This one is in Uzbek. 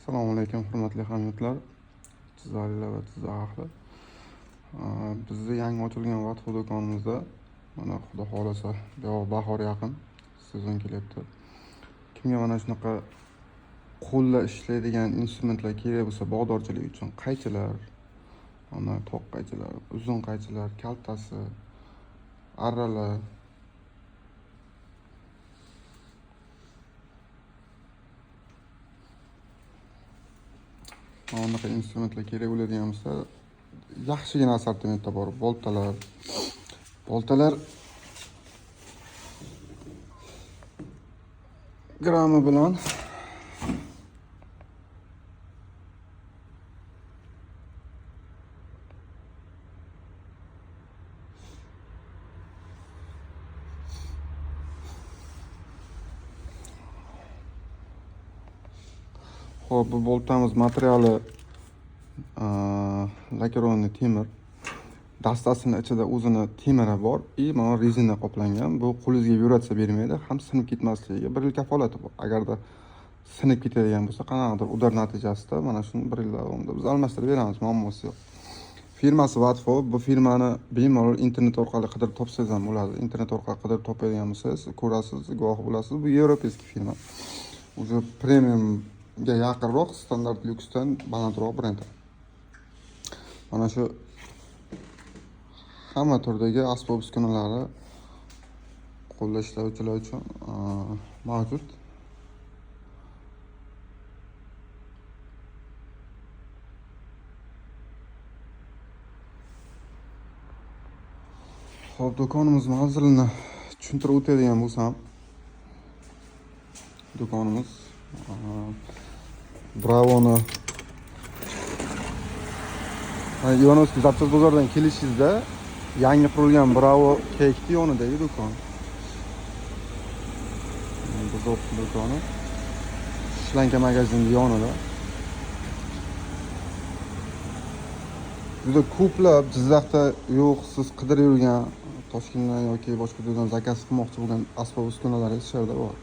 Assalomu alaykum, hurmatli hamyurtlar, jizzaxliklar va Jizzax ahli. Bizni yangi ochilgan Vatfo do'konimizda mana xudo xohlasa buyog'i bahor yaqin sezon kelyapti. Kimga mana shunaqa qo'lda ishlaydigan instrumentlar kerak bo'lsa, bog'dorchilik uchun qaychilar, mana toq qaychilar, uzun qaychilar, kaltasi, arralar, mana bunaqa instrumentlar kerak bo'ladigan bo'lsa, yaxshigina assortimentda bor. Boltalar, boltalar grammi bilan Xo'p, bu boltamiz materiali lakirованный temir. Dastasini ichida o'zini temiri bor и mana rezina qoplangan. Bu qo'lingizga vibratsiya bermaydi, ham sinib ketmasligiga 1 yil kafolati bor. Agarda sinib ketadigan bo'lsa, qanaqadir udar natijasida mana shuni 1 yil davomida biz almashtirib beramiz, muammosi yo'q. Firmasi Vatfo, bu firmani bemalol internet orqali qidirib topsangiz ham bo'ladi. Internet orqali qidirib topadigan bo'lsangiz, ko'rasiz, guvohi bo'lasiz. Bu yevropeyskiy firma. Уже premiumga yaqinroq, standart lyuksdan balandroq brend. Mana shu hamma turdagi asbob uskunalari qo'lda ishlovchilar uchun mavjud. Xo'p, do'konimiz manzilini tushuntirib o'tadigan bo'lsam, do'konimiz Bravoni Ivanovskiy zapchast bozoridan kelishingizda yangi qurilgan Bravo Cake'ni yonidagi do'kon. Biz do'koni Shlanka magazinning yonida. Juda ko'plab Jizzaxda yo'q, siz qidirib yurgan, Toshkentdan yoki boshqa joydan zakaz qilmoqchi bo'lgan asbob uskunalaringiz shu yerda bor.